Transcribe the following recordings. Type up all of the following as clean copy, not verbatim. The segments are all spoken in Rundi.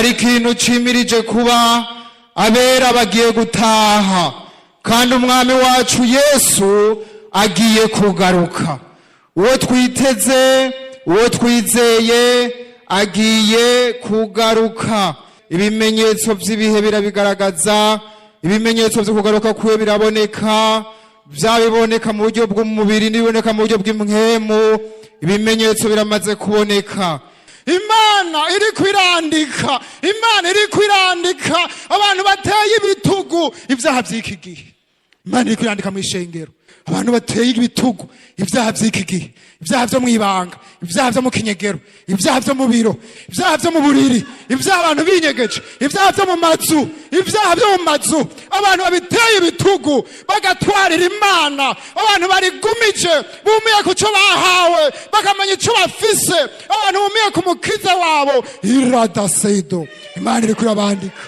Hari ikintu cimirije kuba, abera bagiye gutaha, kandi Umwami wacu Yesu agiye kugaruka. Uwo twiteze, uwo twizeye, agiye kugaruka. Ibimenyetso by'ibihe birabigaragaza, ibimenyetso byo kugaruka kwe biraboneka, byabiboneka mu buryo bw'umubiri n'ibiboneka mu buryo bw'impwemu. Ibimenyetso biramaze kuboneka. Imana iri kwirandika, Imana iri kwirandika abantu bateye ibitugu ibyaha by'iki gihe. Imana iri kwirandika mu ishengero abantu bateye ibitugu ibyaha by'iki gihe, ibyaha byo mu ibanga, ibyaha byo mu kinyegero, ibyaha byo mu biro, ibyaha byo mu buriri, ibyaha abantu binyegeje, ibyaha byo mu mazu, ibyaha byo mu mazu. Abantu babiteye ibitugu bagatwarira Imana, abantu barigumije bumiye ku cyo bahawe, bakamenya icyo bafise, abantu bumiye ku Mukiza wabo iradasedo. Imana iri kurabandika.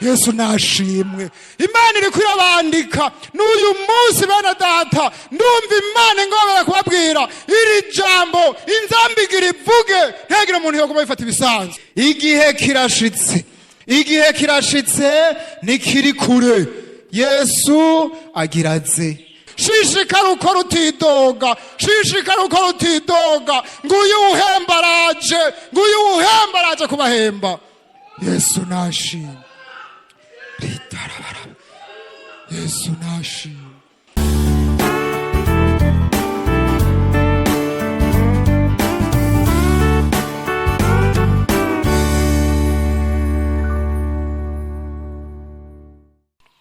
Yesu nashimwe. Imana iri kwirabandika n'uyu munsi. Bene Data, ndumva Imana ingobera kubabwira iri jambo, inzambigira ivuge, ntihagire umuntu yoguma bifata ibisanzwe. Igihe kirashitse, igihe kirashitse, ntikiri kure. Yesu agira aze. Shishikara ukora utidoga, shishikara ukora utidoga. Nguyu uhemba araje, nguyu uhemba araje kubahemba. Yesu nashimwe. Ritarabara. Yesu nashimwe.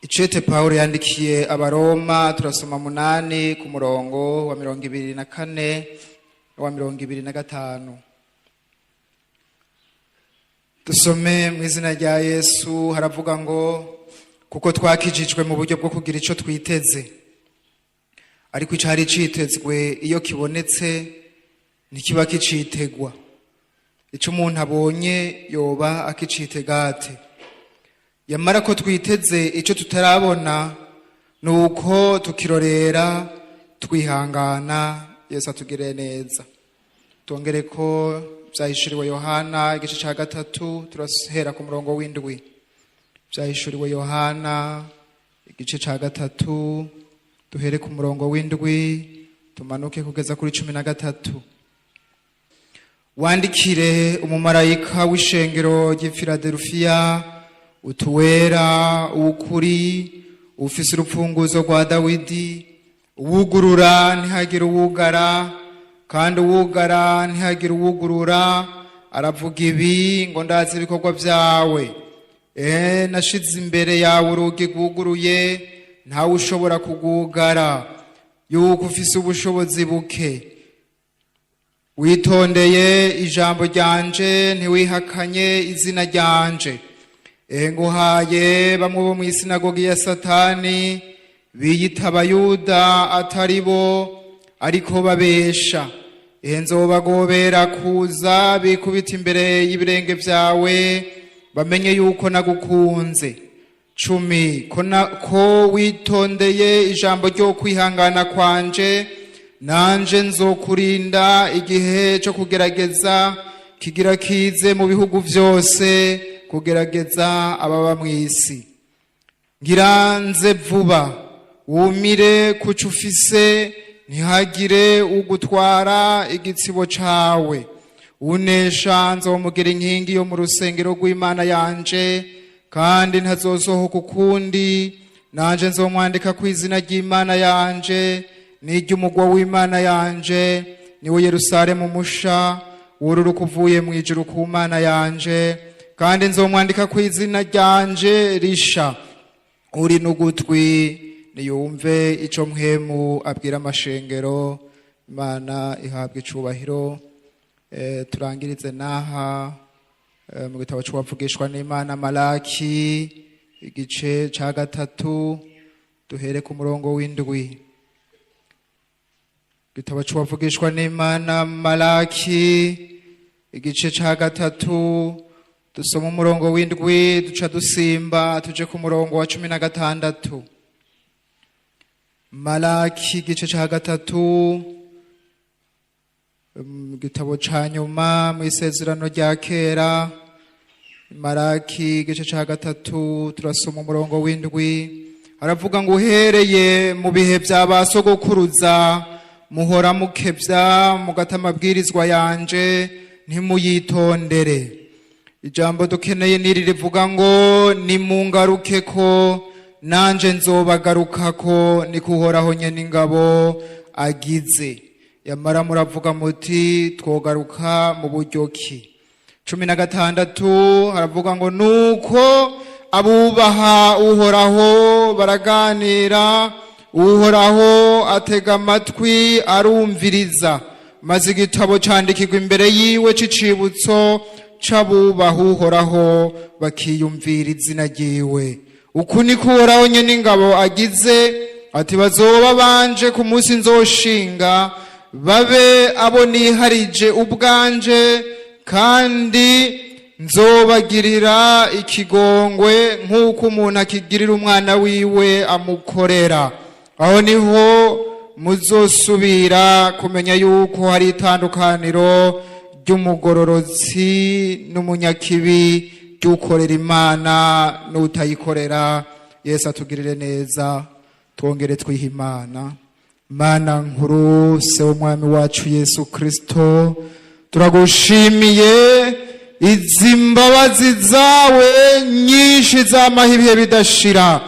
Icete Pawulo yandikiye Abaroma, turasoma 8 ku murongo wa 24 wa 25. Dusome mu izina rya Yesu. Haravuga ngo: "Kuko twakijijwe mu buryo bwo kugira ico twiteze, ariko icari citezwe iyo kibonetse ntikiba kicitegwa. Ico umuntu abonye yoba akicitega ate? Yamara ko twiteze ico tutarabona, nuko tukirorera twihangana." Yesu atugirire neza. Tongere ko Vyahishuriwe Yohana igice ca 3, turahera ku murongo w'7. Vyahishuriwe Yohana igice ca 3, duhere ku murongo w'7 tumanuke kugeza kuri 13. "Wandikire umumarayika w'ishengero ry'i Filadelfiya utuwera, uwukuri, ufise urupfunguzo rwa Dawidi, uwugurura ntihagire uwugara, kandi uwugara ntihagire uwugurura, aravuga ibi ngo: Ndazi ibikorwa byawe. Nashize imbere yawe urugi rwuguruye, ntawe ushobora kugugara, yuko ufise ubushobozi buke. Witondeye ijambo ryanje, ntiwihakanye izina ryanje. Nguhaye bamwe bo mu isinagogi ya Satani, biyita Abayuda atari bo, ariko babesha. Nzobagobera kuza bikubita imbere y'ibirenge byawe, bamenye yuko nagukunze. 10 ko witondeye ijambo ryo kwihangana kwanje, nanje nzokurinda igihe cyo kugerageza kigira kize mu bihugu byose, kugerageza ababa mu isi. Ngira nze vuba. Wumire kuco ufise, ntihagire ugutwara igitsibo cawe. Unesha nzomugira inkingi yo mu rusengero rw'Imana yanje, kandi ntazosohoka ukundi. Nanje nzomwandika ku izina ry'Imana yanje n'iry'umugwa w'Imana yanje, niwe Yerusalemu musha wururuka uvuye mu ijuru ku Mana yanje, kandi nzomwandika ku izina ryanje risha. Uri n'ugutwi niyumve ico Mpwemu abwira amashengero." Imana ihabwa icubahiro. Turangirize n'aha mu gitabo c'uwavugishwa n'Imana Malaki igice ca 3, duhere ku murongo w'7. Igitabo c'uwavugishwa n'Imana Malaki igice ca 3, dusoma umurongo w'7, duca dusimba tuje ku murongo wa 16. Malaki igice ca 3, igitabo ca nyuma mu isezerano rya kera. Maraki igice cya 3, turasoma umurongo w'7. Aravuga ngo: "Uhereye mu bihe bya ba sogokuruza muhora mukebya, mugata amabwirizwa yanje, ntimuyitondere." Ijambo dukeneye niri rivuga ngo: "Nimungaruke ko, nanje nzobagarukako, niko Uhoraho nyene ingabo agize. Yamara muravuga muti: 'Twogaruka mu buryo ki?'" 16 haravuga ngo: "Nuko abubaha Uhoraho baraganira, Uhoraho atega amatwi arumviriza, maze igitabo candikirwa imbere yiwe c'icibutso c'abubaha Uhoraho bakiyumvira izina ryiwe." Uku niko Uhoraho nyene ingabo agize ati: "Bazoba banje ku munsi nzoshinga, babe abo niharije ubwanje, kandi nzobagirira ikigongwe nk'uko umuntu akigirira umwana wiwe amukorera. Aho niho muzosubira kumenya yuko hari itandukaniro ry'umugororotsi n'umunyakibi, ry'ukorera Imana n'utayikorera." Yesu atugirire neza, twongere twiha Imana. Mana nkuru, Se w'Umwami wacu Yesu Kristo, turagushimiye izi mbabazi zawe nyinshi zamaho ibihe bidashira.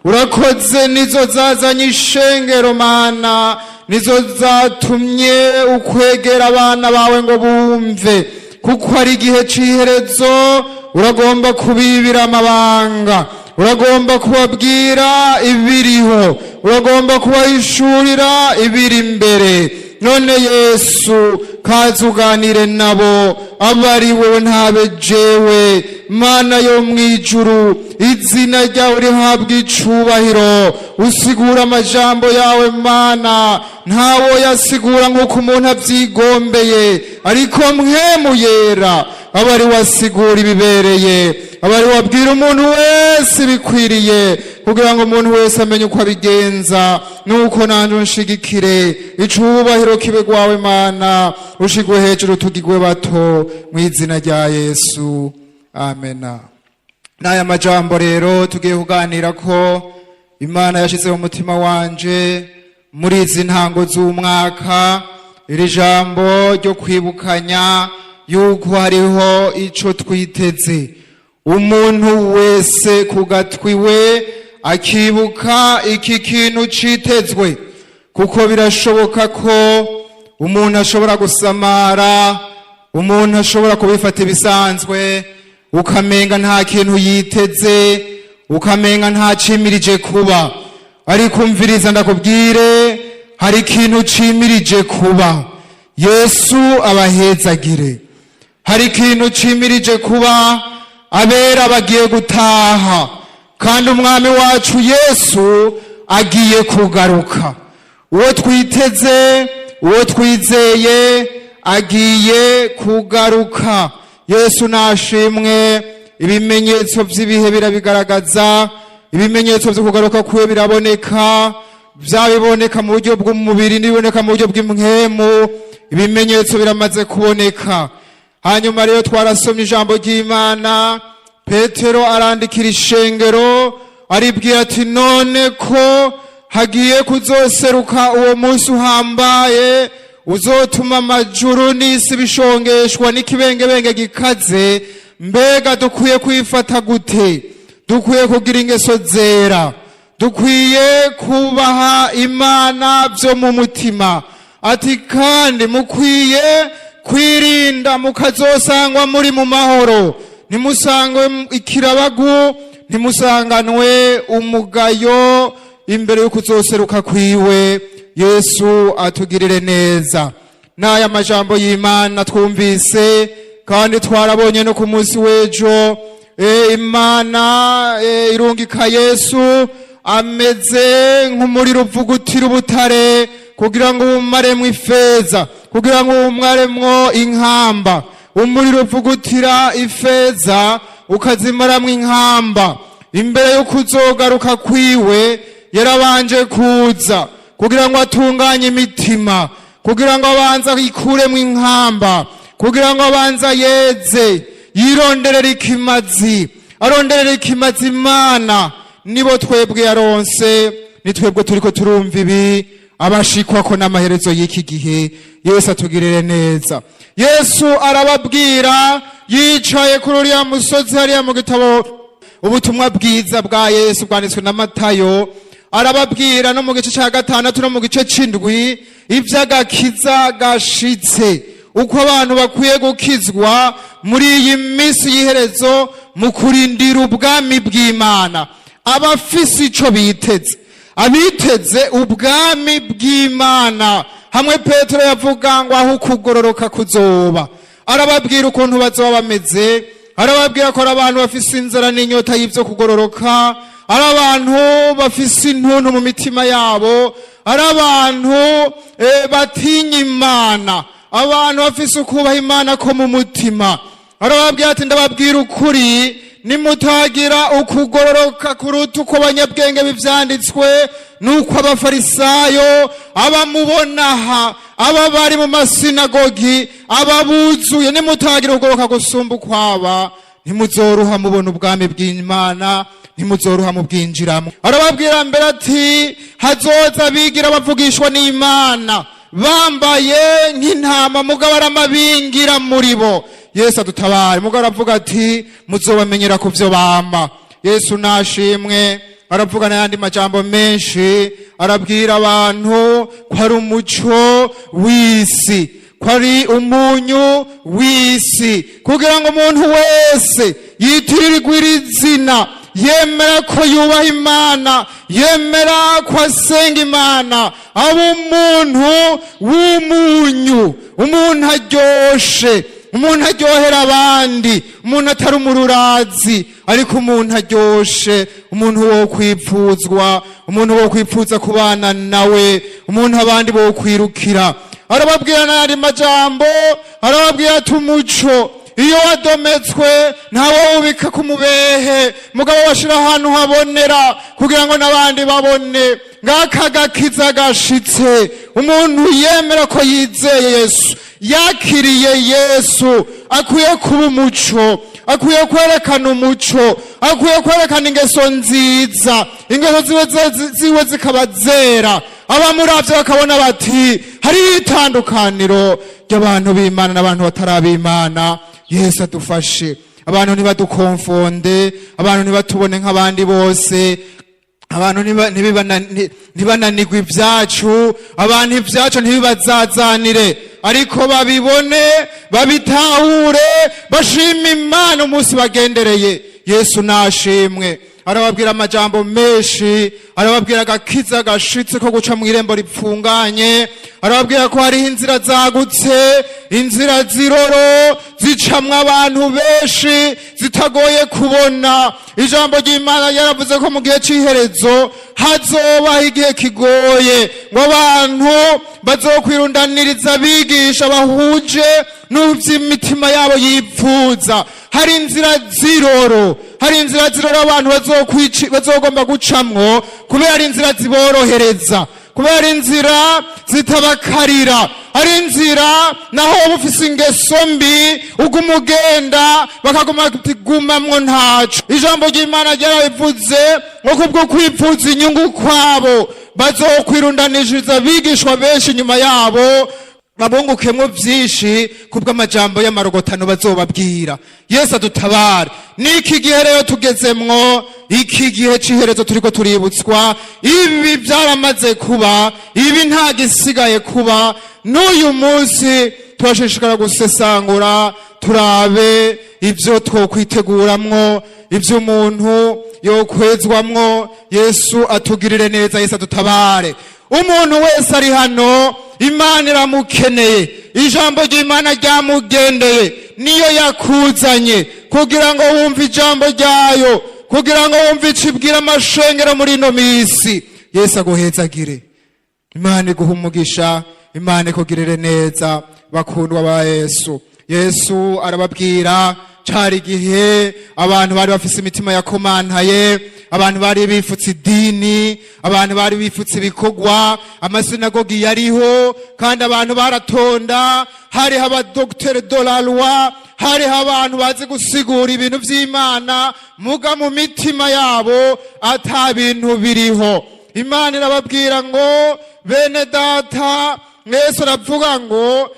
Urakoze, nizo zazanye ishengero Mana, nizo zatumye ukwegera abana bawe ngo bumve, kuko ari igihe c'iherezo. Uragomba kubibira amabanga, uragomba kubabwira ibiriho, uragomba kubahishurira ibiri imbere. None Yesu, kaza uganire nabo, abe ari wowe, ntabe jewe. Mana yo mw'ijuru, izina ryawe rihabwa icubahiro. Usigura amajambo yawe Mana, ntawo yasigura nk'uko umuntu avyigombeye, ariko Mpwemu Yera aba ari wasigura ibibereye, aba ari wabwira umuntu wese ibikwiriye, kugira ngo umuntu wese amenye uko abigenza. Nuko nanje unshigikire, icubahiro kibe gwawe Mana, ushigwe hejuru, tugigwe bato, mu izina rya Yesu, amena. N'aya majambo rero tugiye kuganira ko Imana yashyize mu mutima wanje muri izi ntango z'umwaka, iri jambo ryo kwibukanya yuko hariho ico twiteze. Umuntu wese ku gatwi we akibuka iki kintu citezwe, kuko birashoboka ko umuntu ashobora gusamara, umuntu ashobora kubifata ibisanzwe, ukamenga nta kintu yiteze, ukamenga nta cimirije kuba. Ariko umviriza ndakubwire, hari ikintu cimirije kuba. Yesu abahezagire. Hari ikintu cimirije kuba, abera bagiye gutaha, kandi Umwami wacu Yesu agiye kugaruka. Uwo twiteze, uwo twizeye, agiye kugaruka. Yesu nashimwe. Ibimenyetso by'ibihe birabigaragaza, ibimenyetso byo kugaruka kwe biraboneka, byabiboneka mu buryo bw'umubiri n'ibiboneka mu buryo bw'impwemu. Ibimenyetso biramaze kuboneka. Hanyuma rero twarasomye ijambo ry'Imana, Petero arandikira ishengero aribwira ati: "None ko hagiye kuzoseruka uwo munsi uhambaye uzotuma amajuru n'isi bishongeshwa n'ikibengebenge gikaze, mbega dukwiye kwifata gute?" Dukwiye kugira ingeso zera, dukwiye kubaha Imana byo mu mutima. Ati: "Kandi mukwiye kwirinda mukazosangwa muri mu mahoro, ntimusangwe ikirabagu, ntimusanganwe umugayo imbere y'ukuzoseruka kwiwe." Yesu atugirire neza. N'aya majambo y'Imana twumvise, kandi twarabonye no ku munsi w'ejo, Imana irungika Yesu ameze nk'umuriro uvugutira ubutare, kugira ngo bumaremwo ifeza, kugira ngo bumaremwo inkamba. Umuriro uvugutira ifeza ukazimaramwo inkamba. Imbere yo kuzogaruka kwiwe yarabanje kuza kugira ngo atunganye imitima, kugira ngo abanze ikuremwo inkamba, kugira ngo abanze yeze. Yironderera ikimazi, aronderera ikimazi Imana. Nibo twebwe yaronse, ni twebwe turiko turumva ibi, abashikwako n'amaherezo y'iki gihe. Yesu atugirire neza. Yesu arababwira yicaye kuri uriya musozi hariya mu gitabo Ubutumwa Bwiza bwa Yesu bwanditswe na Matayo. Arababwira no mu gice cya 6 no mu gice c'indwi ivy'agakiza gashitse, uko abantu bakwiye gukizwa muri iyi minsi y'iherezo mu kurindira ubwami bw'Imana. Abafise ico biteze, abiteze ubwami bw'Imana, hamwe Petero yavuga ngo aho ukugororoka kuzoba. Arababwira ukuntu bazoba bameze. Arababwira ko ari abantu bafise inzara n'inyota y'ibyo kugororoka, ari abantu bafise intuntu mu mitima yabo, ari abantu batinya Imana, abantu bafise ukubaha Imana ko mu mutima. Arababwira ati: "Ndababwira ukuri, nimutagira ukugororoka kuruta uko abanyabwenge b'ivyanditswe nuko Abafarisayo, abamubonaha, aba bari mu masinagogi, aba buzuye, nimutagira ukugororoka gusumba ukwaba, ntimuzoruha mubona ubwami bw'Imana, ntimuzoruha mubwinjiramo." Arababwira mbere ati: "Hazoza abigira bavugishwa n'Imana bambaye nk'intama, mugabo ari amabingira muri bo." Yesu adutabare. Mugabo aravuga ati: "Muzobamenyera ku vyo bama." Yesu nashimwe. Aravuga n'ayandi majambo menshi. Arabwira abantu ko ari umuco w'isi, ko ari umunyu w'isi, kugira ngo umuntu wese yitirirwe iri zina, yemera ko yubaha Imana, yemera ko asenga Imana, aba umuntu w'umunyu, umuntu aryoshe, umuntu aryohera abandi, umuntu atari umururazi, ariko umuntu aryoshe, umuntu wo kwipfuzwa, umuntu wo kwipfuza kubana nawe, umuntu abandi bo kwirukira. Arababwira n'ayandi majambo. Arababwira ati: "Umuco iyo wadometswe ntawe wubika ku mubehe, mugabo washira ahantu habonera kugira ngo n'abandi babone." Ngaka gakiza gashitse. Umuntu yemera ko yizeye Yesu, yakiriye Yesu, akwiye kuba umuco, akwiye kwerekana umuco, akwiye kwerekana ingeso nziza, ingeso ziwe zikaba zera, abamuravye bakabona bati: "Hariho itandukaniro ry'abantu b'Imana n'abantu batari ab'Imana." Yesu adufashe. Abantu ntibadukonfonde, abantu ntibatubone nk'abandi bose, abantu ntibananirwe ibyacu, abantu ibyacu ntibibazazanire, ariko babibone, babitahure, bashima Imana umunsi bagendereye. Yesu nashimwe. Arababwira amajambo menshi. Arababwira agakiza gashitse ko guca mu irembo ripfunganye. Arababwira ko hariho inzira zagutse, inzira ziroro zicamwo abantu benshi, zitagoye kubona. Ijambo ry'Imana yaravuze ko mu gihe cy'iherezo hazobaho igihe kigoye, ngo abantu bazokwirundaniriza abigisha bahuje n'uvy'imitima yabo yipfuza. Hari inzira ziroro, hari inzira ziroro abantu bazogomba gucamwo, kubera ari inzira ziborohereza, kubera ari inzira zitabakarira, ari inzira naho woba ufise ingeso mbi uguma ugenda, bakaguma gumamwo ntaco. Ijambo ry'Imana ryarabivuze ngo kubwo kwipfuza inyungu kwabo bazokwirundanishiriza abigishwa benshi inyuma yabo, babungukemwo vyinshi kubw'amajambo y'amarogotano bazobabwira. Yesu adutabare. N'iki gihe rero tugezemwo, iki gihe c'iherezo turiko tuributswa, ibi byaramaze kuba, ibi nta gisigaye kuba. N'uyu munsi turashishikara gusesangura, turabe ibyo twokwiteguramwo, ibyo umuntu yokwezwamwo. Yesu atugirire neza. Yesu adutabare. Umuntu wese ari hano, Imana iramukeneye. Ijambo ry'Imana ryamugendeye, niyo yakuzanye kugira ngo wumve ijambo ryayo, kugira ngo wumve icyo ibwira amashengero muri ino minsi. Yesu aguhezagire. Imana iguha umugisha. Imana ikugirire neza, bakundwa ba Yesu. Yesu arababwira, cari igihe abantu bari bafise imitima yakomantaye. Abantu bari bifutse idini, abantu bari bifutse ibikorwa, amasinagogi yariho kandi abantu baratonda. Hariho abadocteurs de la loi, hariho abantu bazi gusigura ibintu vy'Imana, muga mu mitima yabo ata bintu biriho. Imana irababwira ngo: "Bene data," Yesu aravuga ngo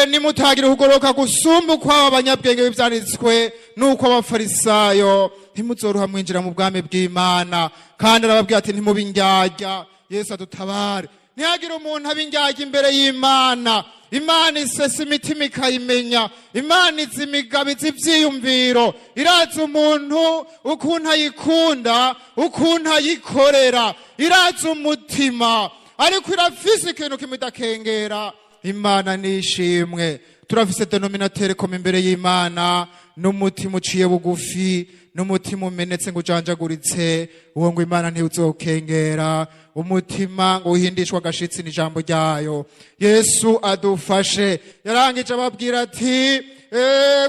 nimutagira ukugoroka gusumba ukw'aba abanyabwenge b'ivyanditswe n'uko Abafarisayo, ntimuzoroha mwinjira mu bwami bw'Imana. Kandi arababwira ati: "Ntimube indyarya." Yesu adutabare, ntihagire umuntu aba indyarya imbere y'Imana. Imana isesa imitima ikayimenya. Imana izi imigabo, izi ivyiyumviro, irazi umuntu ukuntu ayikunda, ukuntu ayikorera, irazi umutima. Ariko irafise ikintu kimwe idakengera. Imana nishimwe. Turafise dénominateur commun imbere y'Imana, n'umutima uciye bugufi, n'umutima umenetse ngo ujanjaguritse. Uwo ngo Imana ntiwuzokengera, umutima ngo uhindishwe agashitsi n'ijambo ryayo. Yesu adufashe. Yarangije ababwira ati: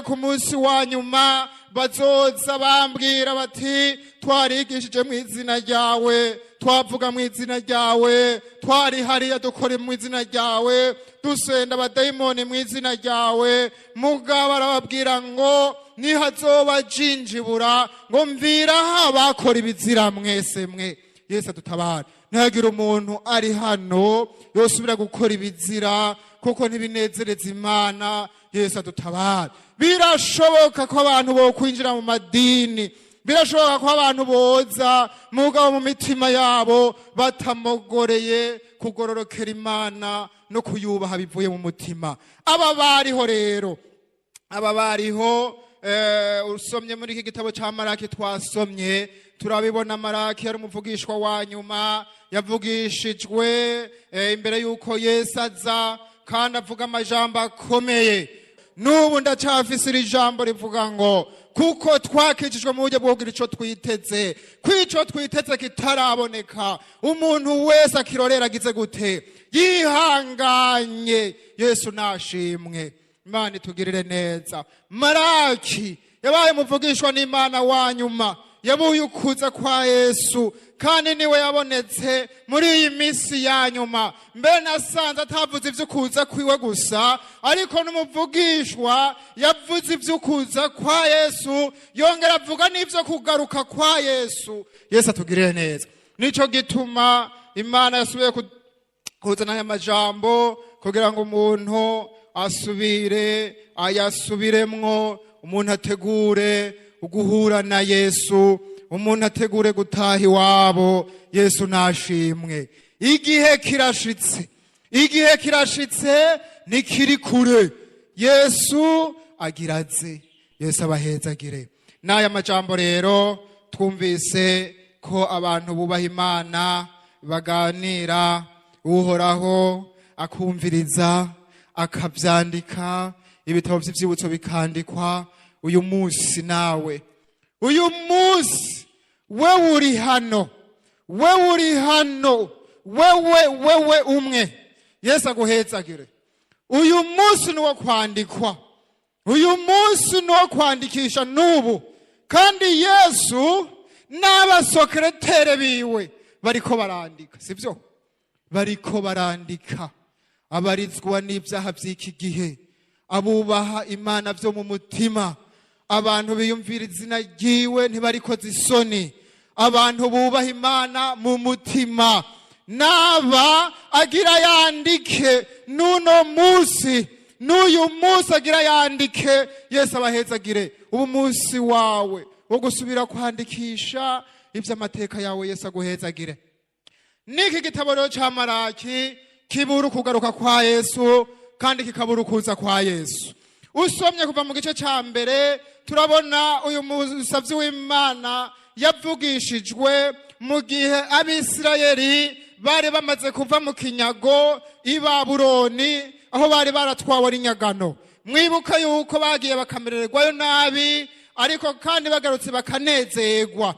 "Ku munsi wa nyuma bazoza bambwira bati: 'Twarigishije mu izina ryawe, twavuga mu izina ryawe, twari hariya dukora mu izina ryawe, dusenda abadayimoni mu izina ryawe.' Mugabo arababwira ngo nihazoba jinjibura ngo: 'Mviraho, abakora ibizira mwese mwe.'" Yesu adutabare, ntihagire umuntu ari hano yosubira gukora ibizira, kuko ntibinezereza Imana. Yesu adutabare. Birashoboka ko abantu bo kwinjira mu madini, birashoboka ko abantu boza, mugabo mu mitima yabo batamogoreye kugororokera Imana no kuyubaha bivuye mu mutima. Aba bariho rero, aba bariho, usomye muri iki gitabo cya Maraki twasomye, turabibona. Maraki yari umuvugishwa wa nyuma, yavugishijwe imbere y'uko Yesu aza, kandi avuga amajambo akomeye. N'ubu ndacafise iri jambo rivuga ngo: kuko twakijijwe mu buryo bwo kugira ico twiteze, ko ico twiteze kitaraboneka, umuntu wese akirorera agize gute? Yihanganye. Yesu nashimwe. Imana itugirire neza. Maraki yabaye umuvugishwa n'Imana wa nyuma yabuye ukuza kwa Yesu, kandi niwe yabonetse muri iyi minsi ya nyuma. Mbere nasanze atavuze ibyo kwiwe gusa, ariko n'umuvugishwa yavuze iby'ukuza kwa Yesu, yongera avuga n'ibyo kugaruka kwa Yesu. Yesu atugirire neza. Nico gituma Imana yasubiye kuzana aya majambo kugira ngo umuntu asubire ayasubiremwo, umuntu ategure uguhura na Yesu, umuntu ategure gutaha iwabo. Yesu nashimwe. Igihe kirashitse, igihe kirashitse, ntikiri kure. Yesu agira aze. Yesu abahezagire. N'aya majambo rero twumvise ko abantu bubaha Imana baganira, Uhoraho akumviriza, akabyandika, ibitabo by'ibyibutso bikandikwa. Uyu munsi nawe, uyu munsi wewe uri hano, wewe uri hano, wewe, wewe umwe, Yesu aguhezagire. Uyu munsi ni uwo kwandikwa, uyu munsi ni uwo kwandikisha n'ubu. Kandi Yesu n'abasecrétaires biwe bariko barandika, sibyo? Bariko barandika abarizwa n'ibyaha by'iki gihe, abubaha Imana byo mu mutima, abantu biyumvira izina ryiwe ntibarikoze isoni, abantu bubaha Imana mu mutima. Naba agira yandike n'uno munsi, n'uyu munsi agira yandike. Yesu abahezagire. Ubu munsi wawe wo gusubira kwandikisha iby'amateka yawe. Yesu aguhezagire. N'iki gitabo rero cya Maraki kibura ukugaruka kwa Yesu, kandi kikabura ukuza kwa Yesu. Usomye kuva mu gice cya mbere, turabona uyu musavyi w'Imana yavugishijwe mu gihe Abisirayeli bari bamaze kuva mu kinyago i Babuloni, aho bari baratwawe n'inyagano. Mwibuka yuko bagiye bakamererwayo nabi, ariko kandi bagarutse bakanezerwa.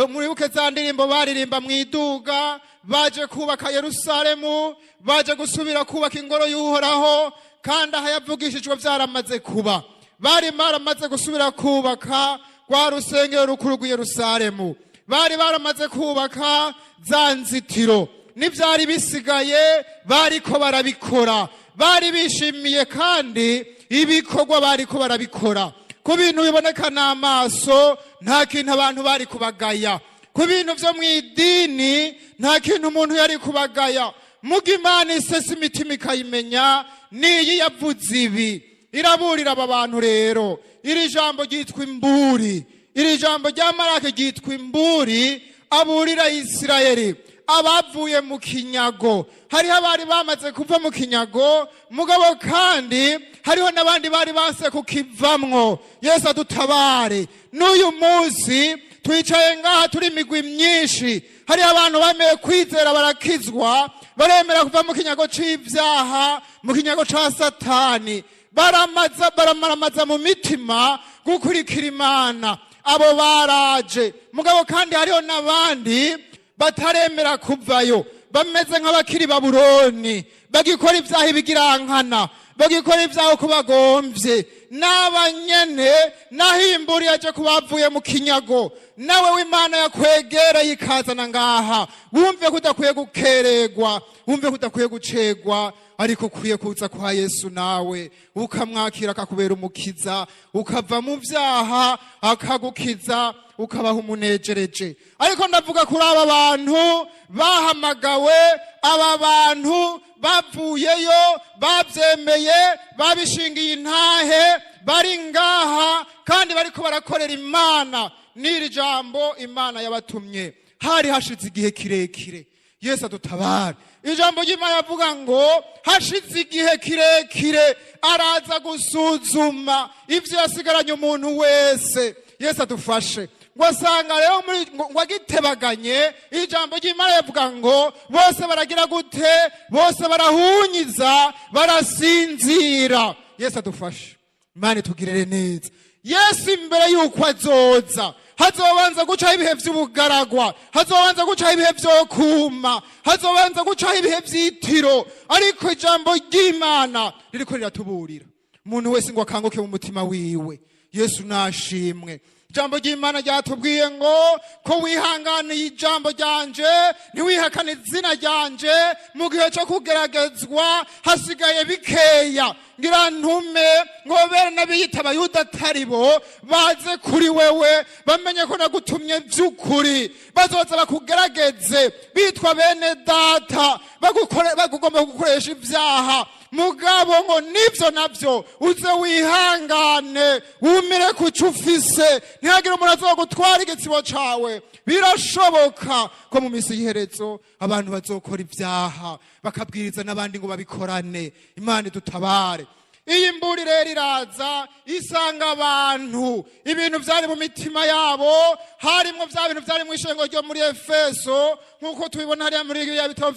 Mwibuke za ndirimbo baririmba mu iduga, baje kubaka Yerusalemu, baje gusubira kubaka ingoro y'Uhoraho. Kandi aha yavugishijwe byaramaze kuba, bari baramaze gusubira kubaka rwa rusengero rukuru rw'i Yerusalemu. Bari baramaze kubaka za nzitiro, n'ibyari bisigaye bariko barabikora. Bari bishimiye kandi ibikorwa bariko barabikora. Ku bintu biboneka n'amaso, nta kintu abantu bari kubagaya. Ku bintu byo mu idini, nta kintu umuntu yari kubagaya. Muga Imana isesa imitima ikayimenya, niyi yavuze ibi, iraburira aba bantu. Rero iri jambo ryitwa imburi, iri jambo rya Marake ryitwa imburi aburira Isirayeli abavuye mu kinyago. Hariho abari bamaze kuva mu kinyago, mugabo kandi hariho n'abandi bari banse kukivamwo. Yesu adutabare. N'uyu munsi twicaye ngaha turi imigwi myinshi. Hariho abantu bemeye kwizera, barakizwa, baremera kuva mu kinyago c'ibyaha, mu kinyago ca Satani, baramaza, baramaramaza mu mitima gukurikira Imana. Abo baraje. Mugabo kandi hariho n'abandi bataremera kuvayo, bameze nk'abakiri Babuloni, bagikora ibyaha ibigirankana, bagikora ibyaha uko bagomvye. N'abanyene nahimburi yaje kubavuye mu kinyago, nawe w'Imana yakwegereye ikazana ngaha, wumve ko udakwiye gukeregwa, wumve ko udakwiye gucegwa, ariko ukwiye kuza kwa Yesu, nawe ukamwakira akakubera umukiza, ukava mu byaha akagukiza, ukabaha umunejereje. Ariko ndavuga kuri aba bantu bahamagawe, aba bantu bavuyeyo, babyemeye, babishingiye intahe, bari ngaha kandi bariko barakorera Imana n'iri jambo Imana yabatumye. Hari hashize igihe kirekire. Yesu adutabare. Ijambo ry'Imana yavuga ngo hashize igihe kirekire araza gusuzuma ibyo yasigaranye umuntu wese. Yesu adufashe. Ngo asanga rero muri ngo agitebaganye, ijambo ry'Imana yavuga ngo bose baragira gute? Bose barahunyiza, barasinzira. Yesu adufashe, Imana itugirire neza. Yesu imbere y'uko azoza, hazobanza gucaho ibihe vy'ubugaragwa, hazobanza gucaho ibihe vyo kuma, hazobanza gucaho ibihe vy'itiro. Ariko ijambo ry'Imana ririko riratuburira umuntu wese ngo akanguke mu mutima wiwe. Yesu nashimwe. Ijambo ry'Imana ryatubwiye ngo ko wihanganiye ijambo ryanje, ntiwihakane izina ryanje mu gihe cyo kugeragezwa, hasigaye bikeya, ngira ntume ngo bere n'abiyita Abayuda atari bo baze kuri wewe, bamenye ko nagutumye by'ukuri. Bazoza bakugerageze bitwa bene data, bagugomba gukoresha ibyaha. Mugabo ngo nibyo nabyo uze wihangane, wumire ku cyo ufise, ntihagire umuntu azogutwara igitsibo cawe. Birashoboka ko mu minsi y'iherezo abantu bazokora ibyaha, bakabwiriza n'abandi ngo babikorane. Imana idutabare. Iyi mburi rero iraza isanga abantu ibintu byari mu mitima yabo, harimwo bya bintu byari mu ishengo ryo muri Efeso, nk'uko tubibona hariya muri biriya bitabo,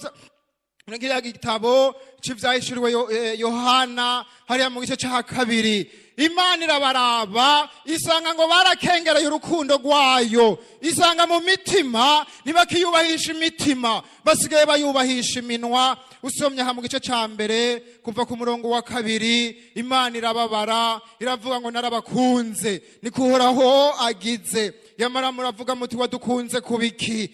muri kiriya gitabo c'ivyahishuriwe Yohana, hariya mu gice ca kabiri. Imana irabaraba, isanga ngo barakengereye urukundo rwayo, isanga mu mitima ntibakiyubahisha imitima, basigaye bayubahisha iminwa. Usomye aha mu gice ca mbere kuva ku murongo wa 2, Imana irababara, iravuga ngo narabakunze, niko Uhoraho agize, yamara muravuga muti wadukunze kubiki?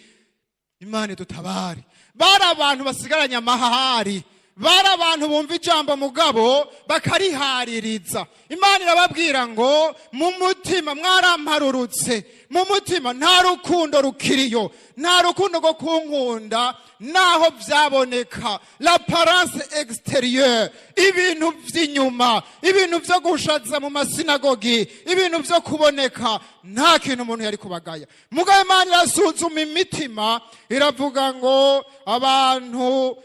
Imana idutabare. Bari abantu basigaranye amahari, bari abantu bumva ijambo mugabo bakarihaririza. Imana irababwira ngo mu mutima mwaramparurutse, mu mutima nta rukundo rukiriyo, nta rukundo rwo kunkunda, naho byaboneka l'apparence extérieure, ibintu by'inyuma, ibintu byo gushaza mu masinagogi, ibintu byo kuboneka, nta kintu umuntu yari kubagaya. Mugabo Imana irasuzuma imitima, iravuga ngo abantu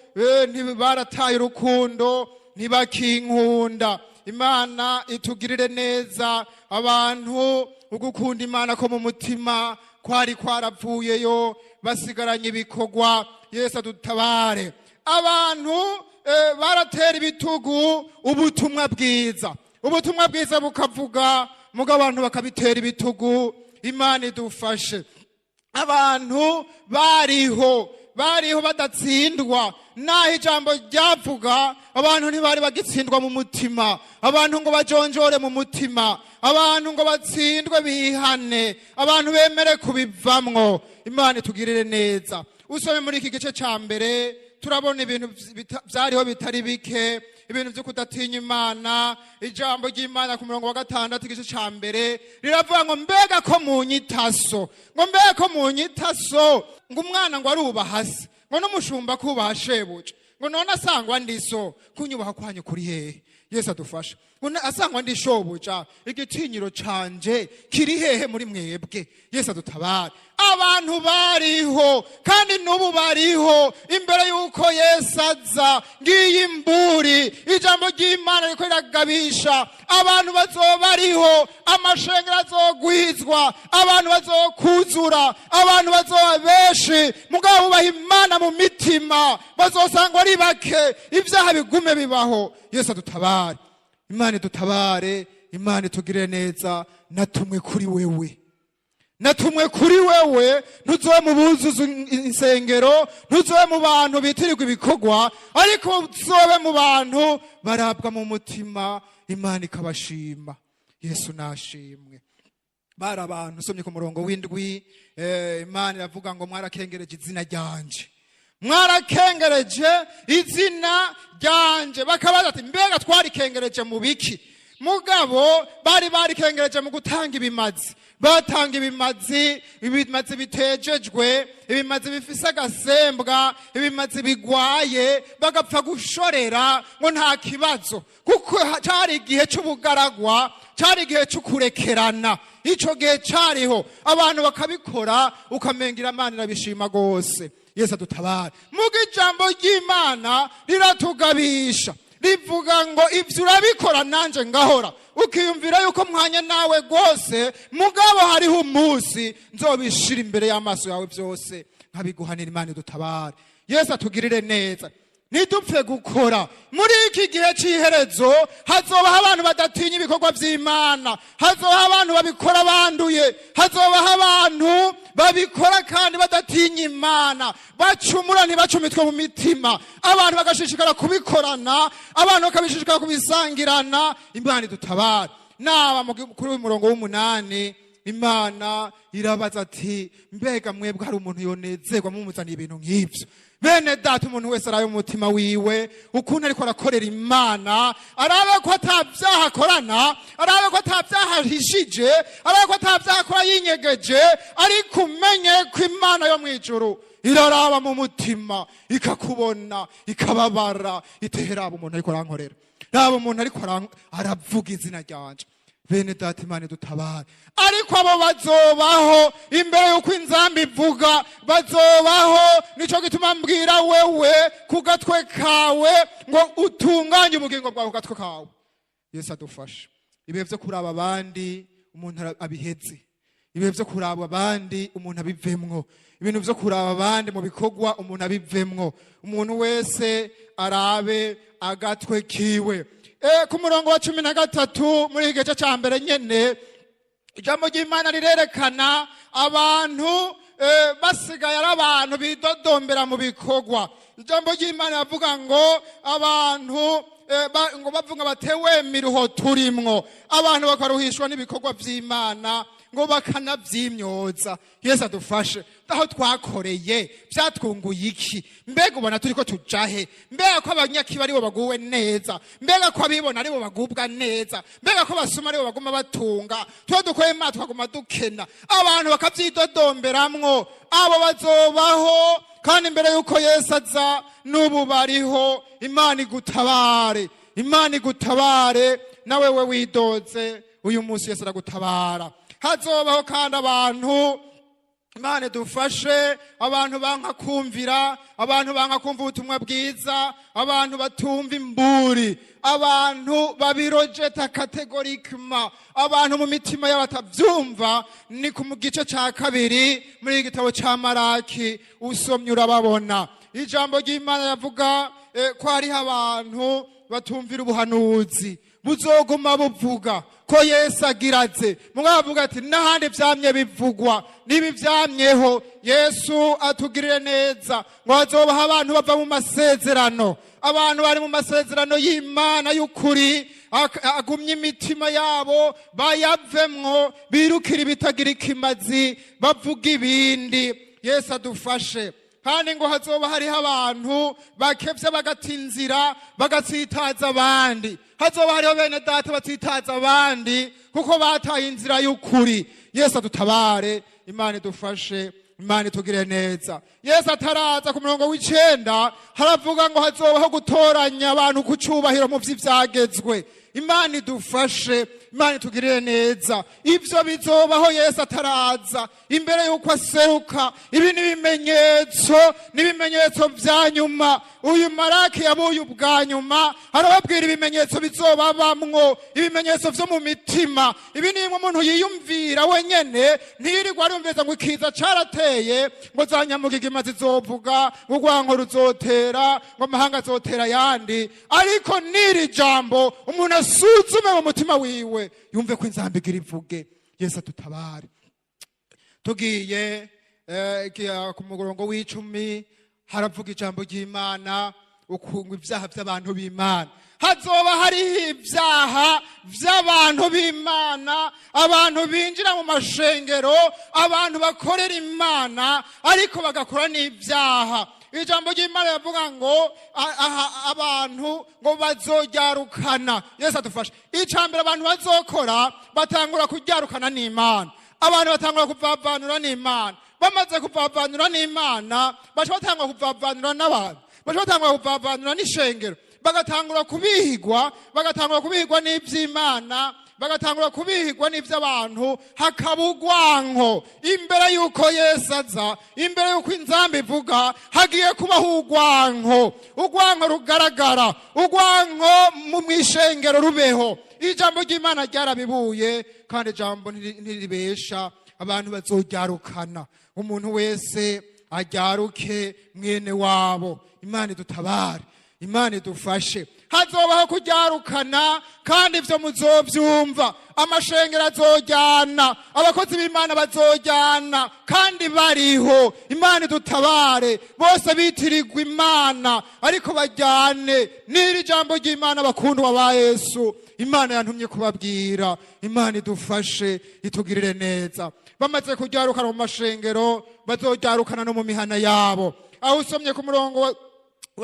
barataye urukundo, ntibakinkunda. Imana itugirire neza. Abantu ugukunda Imana ko mu mutima kwari kwaravuyeyo, basigaranye ibikorwa. Yesu adutabare. Abantu baratera ibitugu ubutumwa bwiza, ubutumwa bwiza bukavuga, mugabo abantu bakabitera ibitugu. Imana idufashe. Abantu bariho Bariho badatsindwa. Naho ijambo ryavuga, abantu ntibari bagitsindwa mu mutima. Abantu ngo bajonjore mu mutima, abantu ngo batsindwe bihane, abantu bemere kubivamwo. Imana itugirire neza. Usome muri iki gice ca mbere, turabona ibintu vyariho bitari bike, ibintu vyo kudatinya Imana. Ijambo ry'Imana ku murongo wa 6, igice ca mbere, riravuga ngo: "Mbega ko munyitaso, ngo mbega ko munyitaso, ngo umwana ngo arubaha se, ngo n'umushumba kubaha shebuja, ngo none asangwa ndiso, kunyubaha kwanyu kuri hehe?" Yesu adufasha. Ngo asangwa ndi shobuja, igitinyiro canje kiri hehe muri mwebwe? Yesu adutabare. Abantu bariho kandi n'ubu bariho imbere y'uko Yesu aza. Ngiyi imburi, ijambo ry'Imana riko riragabisha abantu bazoba bariho. Amashengero azogwizwa, abantu bazokuzura, abantu bazoba benshi, mugabo bubaha Imana mu mitima bazosangwa ari bake. Ibyaha bigume bibaho. Yesu adutabare, Imana idutabare, Imana itugirire neza. Natumwe kuri wewe, natumwe kuri wewe. Ntuzobe mu buzuza insengero, ntuzobe mu bantu bitirirwa ibikorwa, ariko uzobe mu bantu barabwa mu mutima, Imana ikabashima. Yesu nashimwe. Bari abantu, usomye ku murongo w'7, Imana iravuga ngo: "Mwarakengereje izina ryanje, mwarakengereje izina ryanje." Bakabaza ati: "Mbega twarikengereje mu biki?" Mugabo bari barikengereje mu gutanga ibimazi. Batanga ibimazi, ibimazi bitejejwe, ibimazi bifise agasembwa, ibimazi bigwaye, bagapfa gushorera ngo nta kibazo, kuko cari igihe c'ubugaragwa, cari igihe c'ukurekerana. Ico gihe cariho, abantu bakabikora, ukamengira Imana irabishima rwose. Yesu adutabare. Muga ijambo ry'Imana riratugabisha, rivuga ngo: "Ibyo urabikora nanjye ngahora, ukiyumvira yuko mwanya nawe rwose, mugabo hariho umunsi nzobishira imbere y'amaso yawe byose nkabiguhanira." Imana idutabare, Yesu atugirire neza. Ntidupfe gukora. Muri iki gihe cy'iherezo hazobaho abantu badatinya ibikorwa by'Imana, hazobaho abantu babikora banduye, hazobaho abantu babikora kandi badatinya Imana, bacumura ntibacumitwe mu mitima, abantu bagashishikara kubikorana, abantu bakabishishikara kubisangirana. Imana idutabare. Naba kuri uyu murongo w'8, Imana irabaza ati: "Mbega mwebwe hari umuntu yonezerwa mumuzaniye ibintu nk'ibyo?" Bene data, umuntu wese arabe mu mutima wiwe ukuntu ariko arakorera Imana, arabe ko ata byaha akorana, arabe ko ata byaha ahishije, arabe ko ata byaha akora yinyegeje. Ariko umenye ko Imana yo mu ijuru iraraba mu mutima, ikakubona, ikababara, itera umuntu ariko arankorera, raba umuntu ariko aravuga izina ryanje. Bene data, Imana idutabare. Ariko abo bazobaho imbere y'uko inzamba ivuga, bazobaho. Nico gituma mbwira wewe ku gatwe kawe ngo utunganye ubugingo bwawe ku gatwe kawe. Yesu adufashe. Ibihe byo kuraba abandi umuntu abiheze, ibihe byo kuraba abandi umuntu abivemwo, ibintu byo kuraba abandi mu bikorwa umuntu abivemwo. Umuntu wese arabe agatwe kiwe. Ku murongo wa 13 muri iki gice cya mbere nyene, ijambo ry'Imana rirerekana abantu basigaye ari abantu bidodombera mu bikorwa. Ijambo ry'Imana rivuga ngo abantu ngo bavuga batewe miruho turimwo, abantu bakaruhishwa n'ibikorwa by'Imana, ngo bakanabyimyoza. Yesu adufashe. Aho twakoreye byatwunguye iki? Mbega ubona turi ko tujahe? Mbega ko abanyakibi aribo baguwe neza? Mbega ko abibona aribo bagubwa neza? Mbega ko basuma aribo baguma batunga, tuba dukoreye Imana tukaguma dukena? Abantu bakabyidodomberamwo. Abo bazobaho kandi imbere y'uko Yesu aza, n'ubu bariho. Imana igutabare, Imana igutabare. Nawe we widoze, uyu munsi Yesu aragutabara. Hazobaho kandi abantu, Imana idufashe, abantu banka kumvira, abantu banka kumva ubutumwa bwiza, abantu batumva imburi, abantu babirojeta catégoriquement, abantu mu mitima yabo batabyumva. Ni ku mu gice cya kabiri muri iki gitabo cya Maraki, usomye urababona. Ijambo ry'Imana yavuga ko hariho abantu batumvira ubuhanuzi. Buzoguma buvuga ko Yesu agiraze. Mwavuga ati n'ahandi vyamye bivugwa, niba ivyamyeho. Yesu atugirire neza. Ngo hazobaho abantu bava mu masezerano, abantu bari mu masezerano y'Imana y'ukuri, agumye imitima yabo, bayavemwo, birukira ibitagira ikimazi, bavuga ibindi. Yesu adufashe. Kandi ngo hazoba hariho abantu bakevye, bagata inzira, bagatsitaza abandi. Hazoba hariho bene data batsitaza abandi kuko bataye inzira y'ukuri. Yesu adutabare, Imana idufashe, Imana itugire neza. Yesu ataraza, ku murongo w'9 haravuga ngo hazobaho gutoranya abantu ku cubahiro mu vy'ivyagezwe. Imana idufashe, Imana itugirire neza. Ivyo bizobaho Yesu ataraza, imbere y'uko aseruka. Ibi ni ibimenyetso vya nyuma. Uyu Maraki yabuye ubwa nyuma, arababwira ibimenyetso bizobabamwo, ibimenyetso vyo mu mitima. Ibi ni bimwe umuntu yiyumvira wenyene, ntiyirirwa arumviriza ngo ikiza carateye, ngo za nyamugigima zizovuga, ngo urwanko ruzotera, ngo amahanga azotera ayandi. Ariko n'iri jambo, umuntu asuzume mu mutima wiwe, yumve ko inzamba igira ivuge. Yesu adutabare. Tugiye ku murongo w'10, haravuga ijambo ry'Imana ukunga ibyaha by'abantu b'Imana. Hazoba hariho ibyaha by'abantu b'Imana, abantu binjira mu mashengero, abantu bakorera Imana ariko bagakora n'ibyaha. Ijambo ry'Imana rivuga ngo aha abantu ngo bazoryarukana. Yesu adufashe. Icambere abantu bazokora, batangura kuryarukana n'Imana. Abantu batangura kuvavanura n'Imana. Bamaze kuvavanura n'Imana, baca batangura kuvavanura n'abantu, baca batangura kuvavanura n'ishengero, bagatangura kubihigwa, bagatangura kubihigwa n'ivy'Imana, bagatangura kubihigwa n'ivy'abantu, hakaba urwanko. Imbere y'uko Yesu aza, imbere y'uko inzamba ivuga, hagiye kubaho urwanko, urwanko rugaragara, urwanko mu mw'ishengero rubeho. Ijambo ry'Imana ryarabibuye, kandi ijambo ntiribesha. Abantu bazoryarukana, umuntu wese aryaruke mwene wabo. Imana idutabare, Imana idufashe. Hazobaho kuryarukana, kandi ivyo muzovyumva. Amashengero azojyana, abakozi b'Imana bazojyana, kandi bariho. Imana idutabare. Bose bitirirwa Imana ariko bajyane n'iri jambo ry'Imana. Bakundwa ba Yesu, Imana yantumye kubabwira. Imana idufashe, itugirire neza. Bamaze kuryarukana mu mashengero, bazoryarukana no mu mihana yabo. Aho usomye ku murongo wa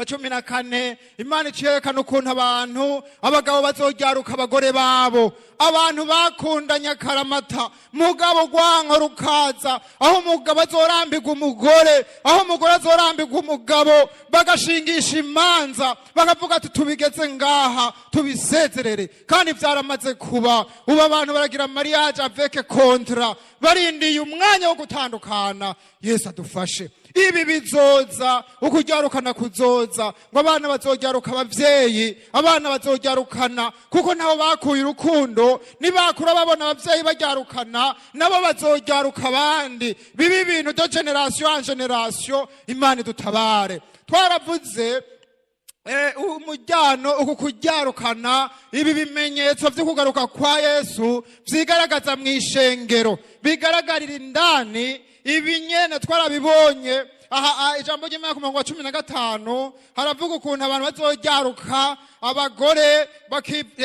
14, Imana icerekana ukuntu abantu, abagabo bazoryaruka abagore babo. Abantu bakundanye akaramata, mugabo rwanko rukaza, aho umugabo azorambirwa umugore, aho umugore azorambirwa umugabo, bagashingisha imanza, bakavuga ati tubigeze ngaha, tubisezerere. Kandi vyaramaze kuba. Ubu abantu baragira mariage avec contrat, barindiye umwanya wo gutandukana. Yesu adufashe. Ibi bizoza, ukuryarukana kuzoza, ngo abana bazoryaruka abavyeyi, abana bazoryarukana kuko nabo bakuye urukundo. Nibakura babona abavyeyi baryarukana, nabo bazoryaruka abandi. Bibi ibintu de génération en génération. Imana idutabare. Twaravuze umujyano, uku kuryarukana, ibi bimenyetso vyo kugaruka kwa Yesu vyigaragaza mu ishengero, bigaragarira indani. Ibi nyene twarabibonye aha. Ijambo ry'Imana ku murongo wa 15 haravuga ukuntu abantu bazoryaruka abagore,